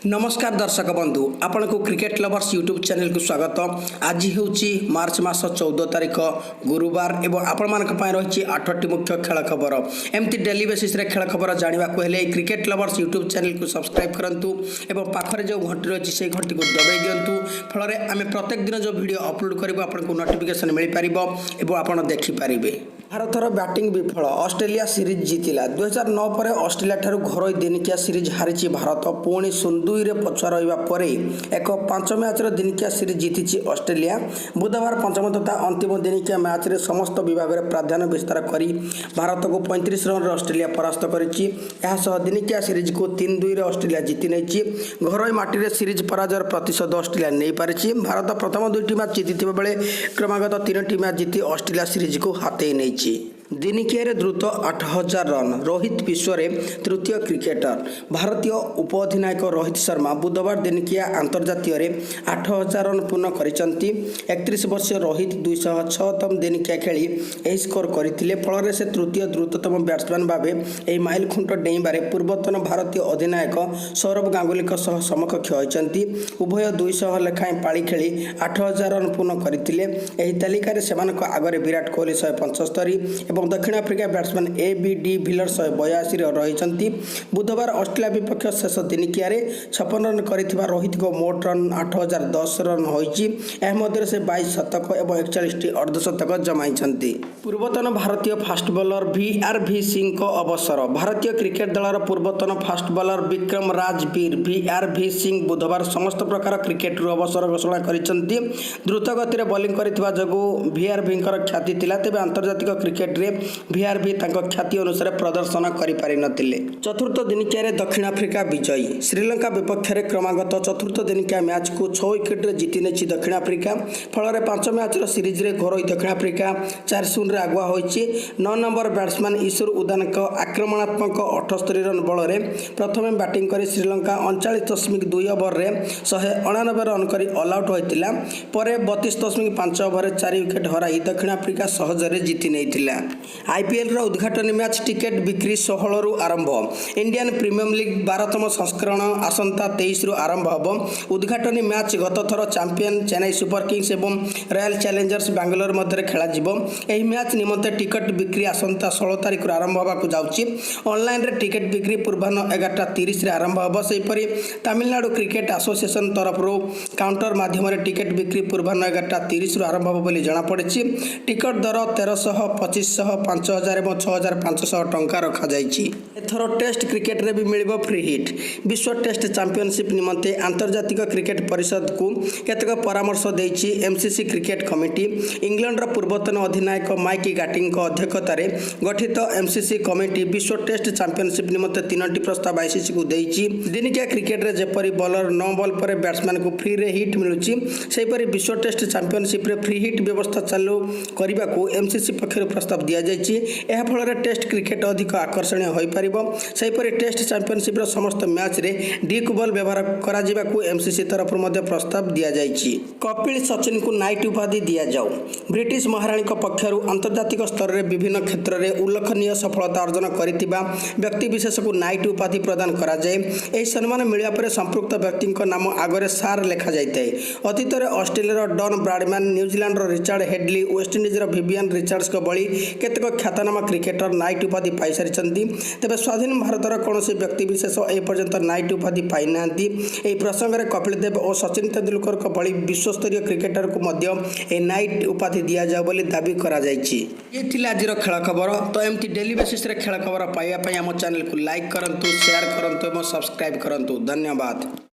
ନମସ୍କାର ଦର୍ଶକ ବନ୍ଧୁ, ଆପଣଙ୍କୁ କ୍ରିକେଟ ଲଭର୍ସ ୟୁଟ୍ୟୁବ୍ ଚ୍ୟାନେଲକୁ ସ୍ୱାଗତ। ଆଜି ହେଉଛି ମାର୍ଚ୍ଚ ମାସ 14 ତାରିଖ, ଗୁରୁବାର ଏବଂ ଆପଣମାନଙ୍କ ପାଇଁ ରହିଛି ଆଠଟି ମୁଖ୍ୟ ଖେଳ ଖବର। ଏମିତି ଡେଲି ବେସିସ୍ରେ ଖେଳ ଖବର ଜାଣିବାକୁ ହେଲେ ଏହି କ୍ରିକେଟ ଲଭର୍ସ ୟୁଟ୍ୟୁବ୍ ଚ୍ୟାନେଲକୁ ସବସ୍କ୍ରାଇବ୍ କରନ୍ତୁ ଏବଂ ପାଖରେ ଯେଉଁ ଘଣ୍ଟି ରହିଛି, ସେହି ଘଣ୍ଟିକୁ ଦବାଇ ଦିଅନ୍ତୁ। ଫଳରେ ଆମେ ପ୍ରତ୍ୟେକ ଦିନ ଯେଉଁ ଭିଡ଼ିଓ ଅପଲୋଡ଼ କରିବୁ, ଆପଣଙ୍କୁ ନୋଟିଫିକେସନ୍ ମିଳିପାରିବ ଏବଂ ଆପଣ ଦେଖିପାରିବେ। ଭାରତର ବ୍ୟାଟିଂ ବିଫଳ, ଅଷ୍ଟ୍ରେଲିଆ ସିରିଜ୍ ଜିତିଲା। 2009 ପରେ ଅଷ୍ଟ୍ରେଲିଆ ଠାରୁ ଘରୋଇ ଦିନିକିଆ ସିରିଜ୍ ହାରିଛି ଭାରତ। ପୁଣି 0-2ରେ ପଛୁଆ ରହିବା ପରେ ଏକ 5 ମ୍ୟାଚ୍ର ଦିନିକିଆ ସିରିଜ୍ ଜିତିଛି ଅଷ୍ଟ୍ରେଲିଆ। ବୁଧବାର ପଞ୍ଚମ ତଥା ଅନ୍ତିମ ଦିନିକିଆ ମ୍ୟାଚ୍ରେ ସମସ୍ତ ବିଭାଗରେ ପ୍ରାଧାନ୍ୟ ବିସ୍ତାର କରି ଭାରତକୁ 35 ରନ୍ରେ ଅଷ୍ଟ୍ରେଲିଆ ପରାସ୍ତ କରିଛି। ଏହା ସହ ଦିନିକିଆ ସିରିଜ୍କୁ 3-2ରେ ଅଷ୍ଟ୍ରେଲିଆ ଜିତି ନେଇଛି। ଘରୋଇ ମାଟିରେ ସିରିଜ୍ ପରାଜୟର ପ୍ରତିଶୋଧ ଅଷ୍ଟ୍ରେଲିଆ ନେଇପାରିଛି। ଭାରତ ପ୍ରଥମ ଦୁଇଟି ମ୍ୟାଚ୍ ଜିତିଥିବା ବେଳେ କ୍ରମାଗତ ତିନୋଟି ମ୍ୟାଚ୍ ଜିତି ଅଷ୍ଟ୍ରେଲିଆ ସିରିଜ୍କୁ ହାତେଇ ନେଇଛି। ଦିନିକିଆରେ ଦ୍ରୁତ 8000 ରନ୍, ରୋହିତ ବିଶ୍ୱରେ ତୃତୀୟ କ୍ରିକେଟର। ଭାରତୀୟ ଉପଅଧିନାୟକ ରୋହିତ ଶର୍ମା ବୁଧବାର ଦିନିକିଆ ଆନ୍ତର୍ଜାତୀୟରେ 8000 ରନ୍ ପୂର୍ଣ୍ଣ କରିଛନ୍ତି। 31 ବର୍ଷୀୟ ରୋହିତ 206ତମ ଦିନିକିଆ ଖେଳି ଏହି ସ୍କୋର କରିଥିଲେ। ଫଳରେ ସେ ତୃତୀୟ ଦ୍ରୁତତମ ବ୍ୟାଟ୍ସମ୍ୟାନ୍ ଭାବେ ଏହି ମାଇଲଖୁଣ୍ଟ ଡେଇଁବାରେ ପୂର୍ବତନ ଭାରତୀୟ ଅଧିନାୟକ ସୌରଭ ଗାଙ୍ଗୁଲିଙ୍କ ସହ ସମକକ୍ଷ ହୋଇଛନ୍ତି। ଉଭୟ 200 ଲେଖାଏଁ ପାଳି ଖେଳି 8000 ରନ୍ ପୂର୍ଣ୍ଣ କରିଥିଲେ। ଏହି ତାଲିକାରେ ସେମାନଙ୍କ ଆଗରେ ବିରାଟ କୋହଲି 175 ଏବଂ ଦକ୍ଷିଣ ଆଫ୍ରିକା ବ୍ୟାଟ୍ସମ୍ୟାନ୍ ଏ ବି ଡି ଭିଲିୟର୍ସ 182ରେ ରହିଛନ୍ତି। ବୁଧବାର ଅଷ୍ଟ୍ରେଲିଆ ବିପକ୍ଷ ଶେଷ ଦିନିକିଆରେ 56 ରନ୍ କରିଥିବା ରୋହିତଙ୍କ ମୋଟ ରନ୍ 8010 ରନ୍ ହୋଇଛି। ଏହା ମଧ୍ୟରେ ସେ 22 ଶତକ ଏବଂ 41ଟି ଅର୍ଦ୍ଧଶତକ ଜମାଇଛନ୍ତି। ପୂର୍ବତନ ଭାରତୀୟ ଫାଷ୍ଟ ବୋଲର ଭି ଆର୍ ଭି ସିଂଙ୍କ ଅବସର। ଭାରତୀୟ କ୍ରିକେଟ ଦଳର ପୂର୍ବତନ ଫାଷ୍ଟ ବୋଲର ବିକ୍ରମ ରାଜ ବୀର ଭି ଆର୍ ଭି ସିଂ ବୁଧବାର ସମସ୍ତ ପ୍ରକାର କ୍ରିକେଟରୁ ଅବସର ଘୋଷଣା କରିଛନ୍ତି। ଦ୍ରୁତ ଗତିରେ ବୋଲିଂ କରିଥିବା ଯୋଗୁଁ ଭି ଆର୍ ଭିଙ୍କର ଖ୍ୟାତି ଥିଲା। ତେବେ ଆନ୍ତର୍ଜାତିକ କ୍ରିକେଟରେ ଭି ଆର୍ ଭି ତାଙ୍କ ଖ୍ୟାତି ଅନୁସାରେ ପ୍ରଦର୍ଶନ କରିପାରିନଥିଲେ। ଚତୁର୍ଥ ଦିନିକିଆରେ ଦକ୍ଷିଣ ଆଫ୍ରିକା ବିଜୟୀ। ଶ୍ରୀଲଙ୍କା ବିପକ୍ଷରେ କ୍ରମାଗତ ଚତୁର୍ଥ ଦିନିକିଆ ମ୍ୟାଚ୍କୁ 6 ୱିକେଟରେ ଜିତି ନେଇଛି ଦକ୍ଷିଣ ଆଫ୍ରିକା। ଫଳରେ 5 ମ୍ୟାଚ୍ର ସିରିଜ୍ରେ ଘରୋଇ ଦକ୍ଷିଣ ଆଫ୍ରିକା 4-0ରେ ଆଗୁଆ ହୋଇଛି। 9 ନମ୍ବର ବ୍ୟାଟ୍ସମ୍ୟାନ୍ ଇସୁର ଉଦାନଙ୍କ ଆକ୍ରମଣାତ୍ମକ 78 ରନ୍ ବଳରେ ପ୍ରଥମେ ବ୍ୟାଟିଂ କରି ଶ୍ରୀଲଙ୍କା 39.2 ଓଭରରେ 189 ରନ୍ କରି ଅଲ୍ ଆଉଟ୍ ହୋଇଥିଲା। ପରେ 32.5 ଓଭରରେ 4 ୱିକେଟ୍ ହରାଇ ଦକ୍ଷିଣ ଆଫ୍ରିକା ସହଜରେ ଜିତି ନେଇଥିଲା। ଆଇପିଏଲ୍ର ଉଦ୍ଘାଟନୀ ମ୍ୟାଚ୍ ଟିକେଟ୍ ବିକ୍ରି 16ରୁ ଆରମ୍ଭ। ଇଣ୍ଡିଆନ୍ ପ୍ରିମିୟର ଲିଗ୍ 12ତମ ସଂସ୍କରଣ ଆସନ୍ତା 23ରୁ ଆରମ୍ଭ ହେବ। ଉଦ୍ଘାଟନୀ ମ୍ୟାଚ୍ ଗତଥର ଚାମ୍ପିୟନ ଚେନ୍ନାଇ ସୁପର କିଙ୍ଗସ୍ ଏବଂ ରୟାଲ ଚ୍ୟାଲେଞ୍ଜର୍ସ ବାଙ୍ଗାଲୋର ମଧ୍ୟରେ ଖେଳାଯିବ। ଏହି ମ୍ୟାଚ୍ ନିମନ୍ତେ ଟିକେଟ୍ ବିକ୍ରି ଆସନ୍ତା 16 ତାରିଖରୁ ଆରମ୍ଭ ହେବାକୁ ଯାଉଛି। ଅନଲାଇନରେ ଟିକେଟ୍ ବିକ୍ରି ପୂର୍ବାହ୍ନ 11ଟା 30ରେ ଆରମ୍ଭ ହେବ। ସେହିପରି ତାମିଲନାଡୁ କ୍ରିକେଟ ଆସୋସିଏସନ ତରଫରୁ କାଉଣ୍ଟର ମାଧ୍ୟମରେ ଟିକେଟ୍ ବିକ୍ରି ପୂର୍ବାହ୍ନ 11ଟା 30ରୁ ଆରମ୍ଭ ହେବ ବୋଲି ଜଣାପଡ଼ିଛି। ଟିକଟ ଦର 1300, 2500, 5000 ଏବଂ 6500 ଟଙ୍କା ରଖାଯାଇଛି। ଏଥର ଟେଷ୍ଟ କ୍ରିକେଟରେ ବି ମିଳିବ ଫ୍ରି ହିଟ୍। ବିଶ୍ୱ ଟେଷ୍ଟ ଚାମ୍ପିଅନସିପ୍ ନିମନ୍ତେ ଆନ୍ତର୍ଜାତିକ କ୍ରିକେଟ ପରିଷଦକୁ କେତେକ ପରାମର୍ଶ ଦେଇଛି ଏମ୍ସିସି କ୍ରିକେଟ କମିଟି। ଇଂଲଣ୍ଡର ପୂର୍ବତନ ଅଧିନାୟକ ମାଇକ୍ ଗାଟିଂଙ୍କ ଅଧ୍ୟକ୍ଷତାରେ ଗଠିତ ଏମ୍ସିସି କମିଟି ବିଶ୍ୱ ଟେଷ୍ଟ ଚାମ୍ପିଅନସିପ୍ ନିମନ୍ତେ ତିନୋଟି ପ୍ରସ୍ତାବ ଆଇସିସିକୁ ଦେଇଛି। ଦିନିକିଆ କ୍ରିକେଟରେ ଯେପରି ବୋଲର ନୋ ବଲ୍ ପରେ ବ୍ୟାଟ୍ସମ୍ୟାନକୁ ଫ୍ରିରେ ହିଟ୍ ମିଳୁଛି, ସେହିପରି ବିଶ୍ୱ ଟେଷ୍ଟ ଚାମ୍ପିଅନସିପ୍ରେ ଫ୍ରି ହିଟ୍ ବ୍ୟବସ୍ଥା ଚାଲୁ କରିବାକୁ ଏମ୍ସିସି ପକ୍ଷରୁ ପ୍ରସ୍ତାବ ଦିଆଯାଇଛି। ଏହା ଫଳରେ ଟେଷ୍ଟ କ୍ରିକେଟ ଅଧିକ ଆକର୍ଷଣୀୟ ହୋଇପାରିବ। ସେହିପରି ଟେଷ୍ଟ ଚାମ୍ପିଅନସିପ୍ର ସମସ୍ତ ମ୍ୟାଚ୍ରେ ଡ୍ୟୁକ୍ ବଲ୍ ବ୍ୟବହାର କରାଯିବାକୁ ଏମ୍ସିସି ତରଫରୁ ମଧ୍ୟ ପ୍ରସ୍ତାବ ଦିଆଯାଇଛି। କପିଳ ସଚିନଙ୍କୁ ନାଇଟ୍ ଉପାଧି ଦିଆଯାଉ। ବ୍ରିଟିଶ ମହାରାଣୀଙ୍କ ପକ୍ଷରୁ ଆନ୍ତର୍ଜାତିକ ସ୍ତରରେ ବିଭିନ୍ନ କ୍ଷେତ୍ରରେ ଉଲ୍ଲେଖନୀୟ ସଫଳତା ଅର୍ଜନ କରିଥିବା ବ୍ୟକ୍ତିବିଶେଷକୁ ନାଇଟ୍ ଉପାଧି ପ୍ରଦାନ କରାଯାଏ। ଏହି ସମ୍ମାନ ମିଳିବା ପରେ ସମ୍ପୃକ୍ତ ବ୍ୟକ୍ତିଙ୍କ ନାମ ଆଗରେ ସାର୍ ଲେଖାଯାଇଥାଏ। ଅତୀତରେ ଅଷ୍ଟ୍ରେଲିଆର ଡନ୍ ବ୍ରାଡମ୍ୟାନ୍, ନ୍ୟୁଜିଲାଣ୍ଡର ରିଚାର୍ଡ ହେଡଲି, ୱେଷ୍ଟଇଣ୍ଡିଜର ଭିଭିଆନ୍ ରିଚାର୍ଡସଙ୍କ ଭଳି କେତେକ ଖ୍ୟାତନାମା କ୍ରିକେଟର ନାଇଟ୍ ଉପାଧି ପାଇସାରିଛନ୍ତି। ତେବେ ସ୍ୱାଧୀନ ଭାରତର କୌଣସି ବ୍ୟକ୍ତିବିଶେଷ ଏପର୍ଯ୍ୟନ୍ତ ନାଇଟ୍ ଉପାଧି ପାଇନାହାନ୍ତି। ଏହି ପ୍ରସଙ୍ଗରେ କପିଳ ଦେବ ଓ ସଚିନ ତେନ୍ଦୁଲକରଙ୍କ ଭଳି ବିଶ୍ୱସ୍ତରୀୟ କ୍ରିକେଟରଙ୍କୁ ମଧ୍ୟ ଏହି ନାଇଟ୍ ଉପାଧି ଦିଆଯାଉ ବୋଲି ଦାବି କରାଯାଇଛି। ଇଏ ଥିଲା ଆଜିର ଖେଳ ଖବର। ତ ଏମିତି ଡେଲି ବେସିସ୍ରେ ଖେଳ ଖବର ପାଇବା ପାଇଁ ଆମ ଚ୍ୟାନେଲକୁ ଲାଇକ୍ କରନ୍ତୁ, ସେୟାର କରନ୍ତୁ ଏବଂ ସବସ୍କ୍ରାଇବ୍ କରନ୍ତୁ। ଧନ୍ୟବାଦ।